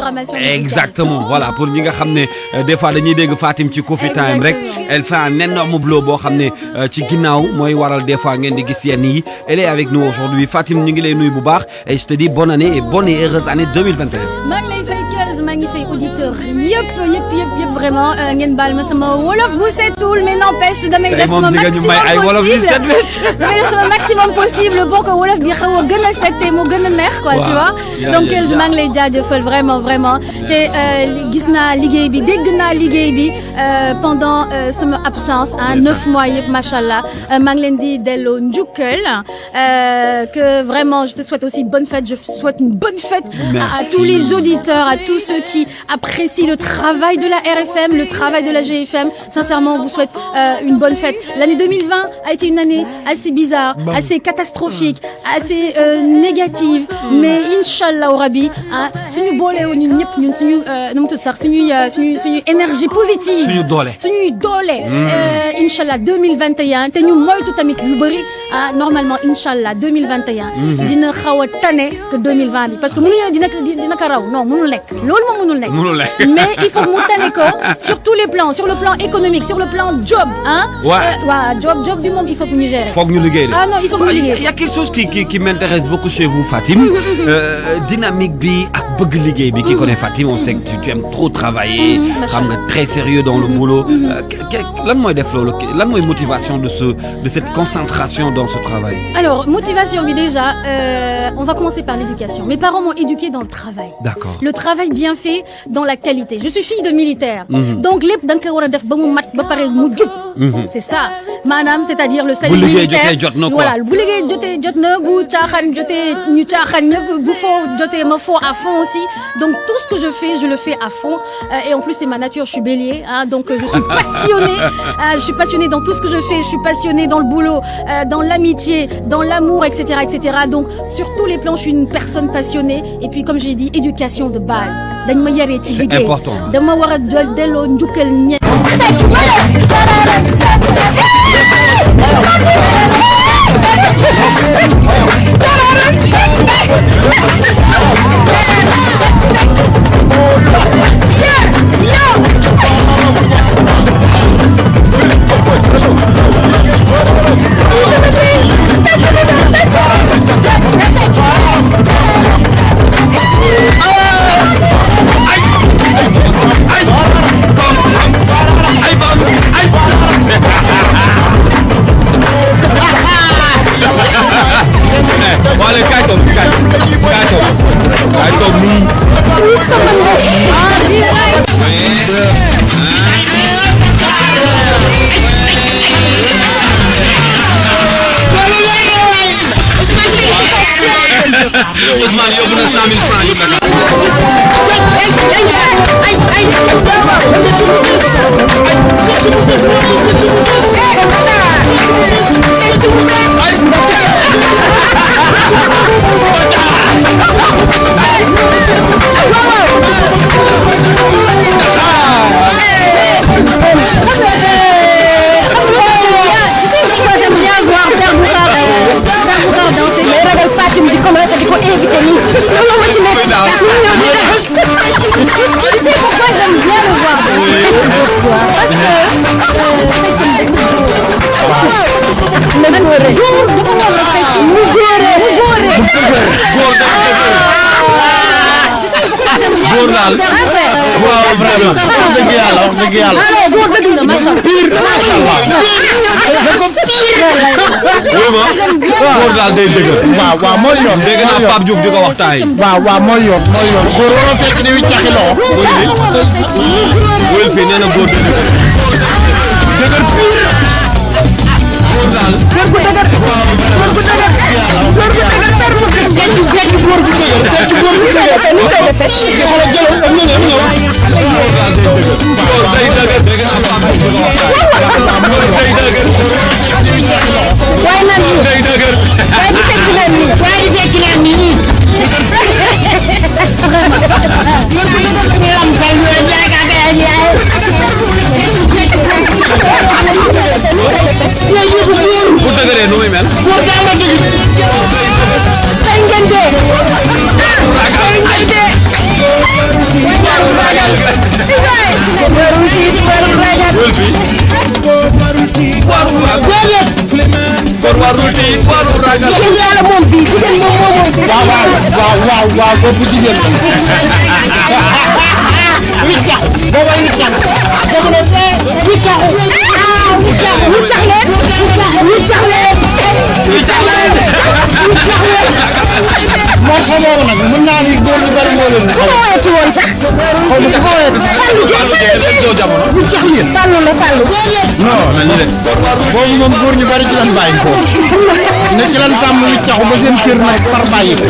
programmation musicale. Exactement, voilà, pour ñi nga xam ne des fois dañuy dégg Fatim ci Coffee Time rek elle fait un énorme boulot boo xam ne ci ginnaaw mooy waral des fois ngeen di gis yenn yi. Elle est avec nous aujourd'hui. Fatim ñu ngi lay nuyu bu baax et je te dis bonne année et bonne et heureuse année 2021. maa ngi lay fay Kels, maa ngi fay auditeur yëpp vraiment ngeen baal ma sama wolof bu setul mais n'empêche damay def sama maximum possible pour que wolof bi xaw a gën a set te mu gën a neex quoi, tu vois. Donc Kels, maa ngi lay jaajëfal vraiment te gis naa liggéey bi dégg naa liggéey bi pendant sama absence 9 mois yëpp machallah maa ngi leen di delloo njukkal que vraiment je te souhaite aussi bonne fête, je souhaite une bonne fête à tous les auditeurs, à tous ceux qui apprécient le travail de la RFM, le travail de la GFM. Sincèrement, on vous souhaite une bonne fête. L'année 2020 a été une année assez bizarre, assez catastrophique, assez négative, mais Inch'Allah au Rabbi, suñu boole wu ñun ñëpp ñun suñu nu mu tudd sax suñu énergie positive, suñuy doole Inch'Allah 2021 te ñu moytu tamit lu bëri normalement Inch'Allah 2021 dina xaw a tane que 2020 bi parce que mënuñu dina ko raw non mënul nekk loolu moom mënul nekk mais il faut mu tane ko sur tous les plans, sur le plan économique, sur le plan job job bi moom il faut que ñu gérer. Foog ñu liggéey de. Non il faut que ñu liggéey. Il y a quelque chose qui m'intéresse beaucoup chez vous Fatim. Dynamique bi ak bëgg liggéey bi qui connaît Fatim, on sait que tu aimes trop travailler, xam nga très sérieux dans le boulot. Lan mooy def loolu, lan mooy motivation de cette concentration dans ce travail? Alors motivation bi déjà on va commencer par l'éducation. Mes parents m'ont éduqué dans le travail. D'accord. Le travail bien fait dans la qualité. Je suis fille de militaire. Donc lépp da nga ko war a def ba mu mat ba pare mu jub. C'est ça. Maanaam c'est-à-dire le salut militaire. Voilà, bu liggéey jotee jot na, bu caaxaan jotee ñu caaxaan ñëpp, bu foo jotee ma foo à fond aussi. Donc tout ce que je fais, je le fais à fond. Et en plus c'est ma nature, je suis bélier, donc je suis passionnée. Je suis passionnée dans tout ce que je fais. Je suis passionnée dans le boulot, dans l'amitié, dans l'amour, etc., etc. Donc sur tous les plans, je suis une personne passionnée. Et puis comme j'ai dit, éducation de base. Dañ ma yaree ci liggéey. C'est important. Dama war a delloo njukkal ñett. Ousmane yóbbu na 100 000 francs yu Dakar. Fatim di commencer di ko inviter nii loolu ma ci nekk. Tu sais pourquoi j'aime bien le voir danser? Parce que dafa war a fecc mu góore. Tu sais pourquoi j'aime bien le voir danser? Waaw vraiment. Wax dëgg yàlla. Góor dëgg nga macha Góor daal day dëgg. waaw mooy yoon. Dégg naa Pape Diouf di ko wax temps yi. waaw mooy yoon. Góor waroo fekk ni wiccaxi loxo. Wóyul fii nee na góor dëgg. Dëgër pire. Góor daal. góor gu dëgër. Bu dëgëree nu muy mel. Tey ngeen dee. waaw boobu jigéen moo xamoo nag mën naa ni góor ñu bari moo leen ko wéti woon sax Fallu boobu moom góor ñu bari ci lan bàyyi ko ne ci lan tàmm wi taxu ba seen kër nag far bàyyi ko